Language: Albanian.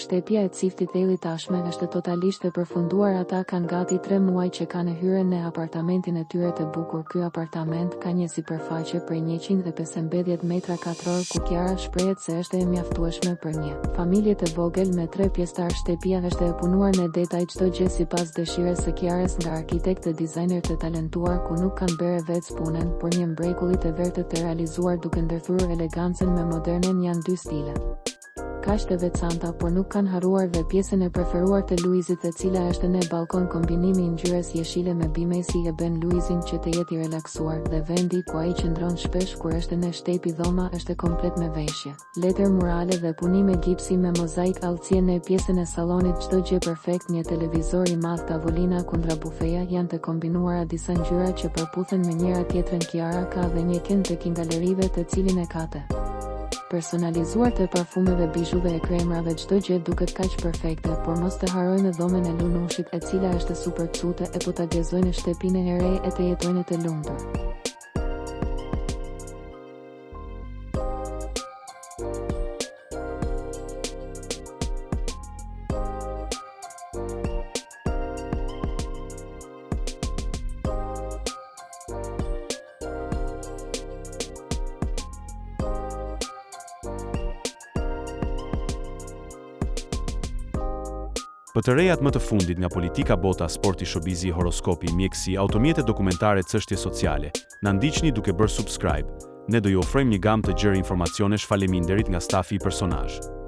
Shtepia e ciftit Ejlli tashme është totalisht e përfunduar ata kanë gati 3 muaj që kane hyre ne apartamentin e tyre te bukur ky apartament ka një siperfaqe prej 115 metra katror ku Kiara shprehet se eshte e mjaftueshme për një familje të vogel me tre pjestar shtepia eshte e punuar ne detaj çdo gjë sipas deshires së Kiares nga arkitekt dhe dizajner të talentuar ku nuk kanë bere vec punen por një mbrekulli të vertet të realizuar duke ndërthurur elegancën me modernen janë dy stile kaq të veçanta por nuk kanë harruar dhe pjesën e preferuar të Luizit e cila është ne ballkon kombinimi i ngjyrës jeshile me bimesi e ben Luizin që të jetë i relaksuar dhe vendi ku ai qëndron shpesh kur është ne shtepi dhoma është komplet me veshje letër murale dhe punime gipsi me mozaik allçie ne pjesën e sallonit çdo gjë perfekt një televizor i madh tavolina kundra bufeja janë të kombinuara disa ngjyra që përputhen me njëra tjetrën Kiara ka dhe një kend të kingalerive të cilin e ka të personalizuar të parfumeve bizhuve e kremrave çdo gjë duket kaq perfekte por mos të harrojmë dhomën e Lunushit e cila është super cute e po ta gezojnë shtëpinë e re e të jetojnë të lumtur. Për të rejat më të fundit nga politika bota, sporti, showbizi, horoskopi, mjekësi, automjete dokumentare, çështje sociale, na ndiqni duke bërë subscribe. Ne do ju ofrojmë një gamë të gjerë informacionesh faleminderit nga stafi i Personazh.